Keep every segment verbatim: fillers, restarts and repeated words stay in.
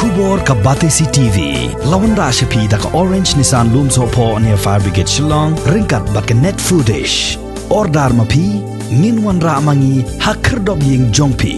Khubor ka Batesi T V. La wanrah sha phi da ka Orange Nissan Lumsohphoh near Fire Brigade Shillong, ryngkat bad ka Net Foodish. Order ma phi, ngin wanrah ma ngi ha khyrdop ïing jong phi.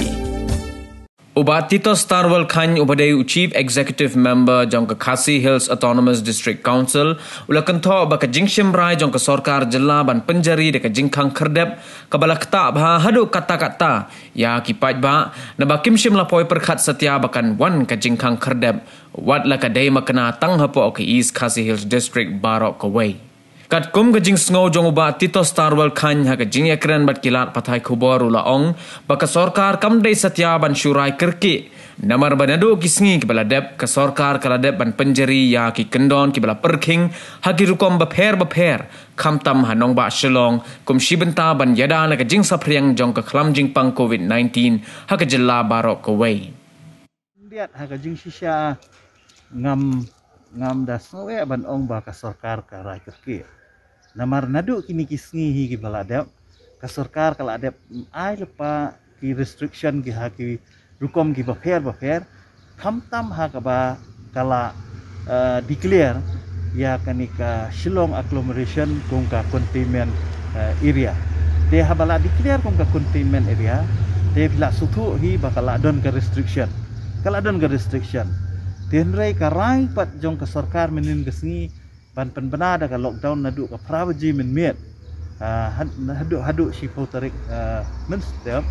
U Bah Tito Starwell Chyne, uba dei u Chief Executive Member jong ka Khasi Hills Autonomous District Council, u la kynthoh ba ka jingshim rai jong ka sorkar jylla ban pynjari da ka jingkhang khyrdep kaba la ktah bha haduh katta katta ïa ki paidbah, naba kim shym la poi pyrkhat satia ba kan wan ka jingkhang khyrdep, wat la ka dei makna tang hapoh ka East Khasi Hills District baroh kawei. Katkum ka jingsngew jong u Bah Tito Starwell Chyne ha ka jingïakren bad ki lad pathai khubor, u la ong ba ka sorkar kam dei satia ban shu rai kyrkieh, namar ba naduh ki sngi kiba la dep, ka sorkar ka la dep ban pynjari ïa ki kyndon kiba la pyrkhing ha ki rukom bapher bapher, khamtam ha nongbah Shillong, kum shi bynta ban ïada na ka jingsaphriang jong ka khlam jingpang covid nineteen ha ka jylla baroh kawei. Khyndiat ha ka jingshisha, ngam, ngam da sngew eh ban ong ba ka sorkar ka rai kyrkieh. Namar naduh kine ki sngi hi kiba la dep, ka sorkar ka la dep ai lypa ki restriction ki ha ki rukom kiba pher bapher, khamtam ha kaba ka la, eh, declare ïa kane ka Shillong agglomeration kum ka containment, eh, area. Te haba la declare kum ka containment area, te phi la sngewthuh hi ba ka la don ka restriction. Ka la don ka restriction. Te hynrei ka rai pat jong ka sorkar mynhynnin ka sngi ban pynbna da ka lockdown naduh ka phra baje mynmiet, ah, had-, haduh, haduh shiphew tarik, ah, mynstep.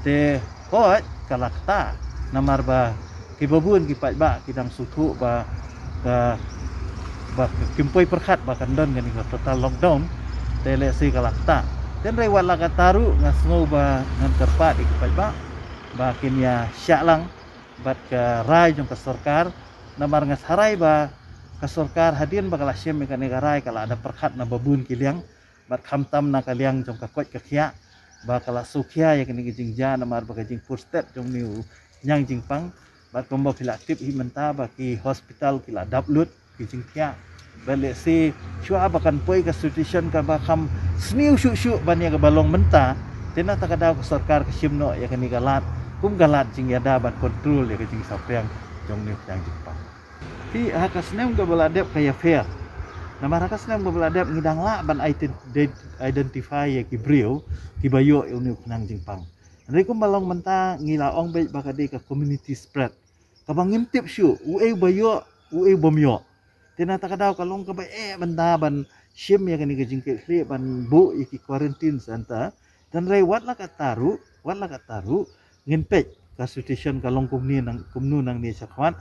Te hooid ka la ktah, namar ba kiba bun ki paidbah ki dang sngewthuh ba, ba, ba kim poi pyrkhat ba kan don kane ka total lockdown. Te lehse ka la ktah. Te hynrei wat la katta ruh nga sngew ba ngan kyrpad ïa ki paidbah ba kin ïa shah lang bad ka rai jong ka sorkar. Namar nga tharai ba ka sorkar hadien ba ka la shim ïa kane ka rai ka la da pyrkhat na ba bun ki liang, bad khamtam na ka liang jong ka koit ka khiah, ba ka la sngewkhia ïa kane ka jingjia, namar ba ka jingpur stet jong une u khñiang jingpang, bad kumba phi la tip hi mynta ba ki hospital ki la dap lut ki jingkhiah. Bad lehse shuwa ba kan poi ka situation kaba kham sniew shuh shuh ban ïa kaba long mynta, te na kata ka daw ka sorkar ka shim noh ïa kane ka lad kum ka lad jingïada ban control ïa ka jingsaphriang jong une u khñiang jingpang. Te ha ka snem kaba la dep ka ïapher. Namar ha ka snem kaba la dep ngi dang lah ban ident-, identify ïa ki briew kiba ïoh ïa une u khñiang jingpang. Hynrei kumba long mynta ngi la ong beit ba ka dei ka community spread. Kaba ngim tip shuh uei uba ïoh, uei u bym ïoh. Te na kata ka daw ka long kaba eh mynta ban shim ïa kane ka jingkitkhlieh ban buh ïa ki quarantine center. Te hynrei wat la katta ruh, wat la katta ruh, ngin peit ka situation ka long kumne nang, kumno nangne shakhmat.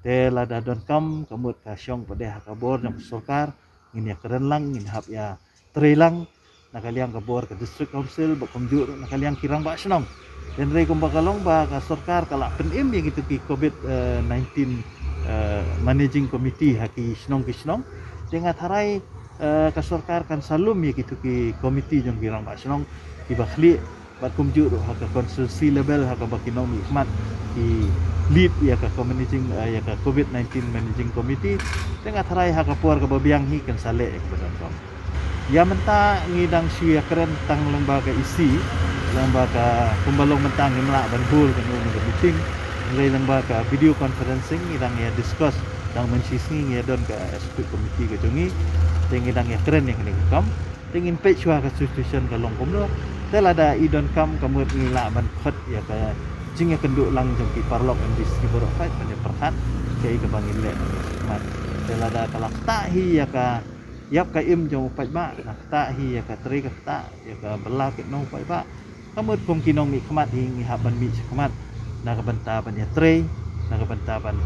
Te lada donkam ka mut ka shong pat de ha ka bor jong ka sorkar, ngin ïa kren lang, ngin hap ïa trei lang na ka liang ka bor ka district council, bad kumjuh ruh na ka liang ki rangbah shnong. Te hynrei kumba ka long ba ka sorkar ka la pynim ïa kito ki covid, eh, nineteen, eh, managing committee ha ki shnong ki shnong. Te nga tharai, eh, ka sorkar kan sa lum ïa kito ki committee jong ki rangbah shnong kiba khlieh, bad kumjuh ruh ha ka constituency level ha kaba ki nongmihkhmat ki lead ïa ka managing, eh, ïa ka covid nineteen managing committee. Te nga tharai ha ka por kaba biang hi kan sa leh ïa kaba donkam. Ïa mynta ngi dang shu ïa kren tang lyngba ka E C, lyngba ka, kumba long mynta ngim lah ban bud kano kano ka meeting. Hynrei lyngba ka video conferencing ngi dang ïa discuss, dang mynshisngi ngi ïa don ka executive committee ka jong ngi. Te ngi dang ïa kren ïa kane ka kam. Te ngin peit shuwa ka situation ka long kumno. Te lada i donkam ka mut ngi lah ban khot ïa ka jingïakynduh lang jong ki paralok M D C baroh pat ban ïa pyrkhat kaei kaba ngin leh. Te lada ka la ktah hi ïa ka ïap ka im jong u paidbah, na ktah hi ïa ka trei ka ktah, ïa ka bylla ka nong u paidbah. Ka mut kum ki nongmihkhmat hi ngi hap ban mih shakhmat na ka bynta ban ïa trei, na ka bynta ban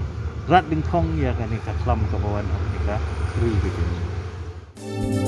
rat dyngkhong ïa kane ka khlam kaba wan ha kane ka ri ka jong ngi.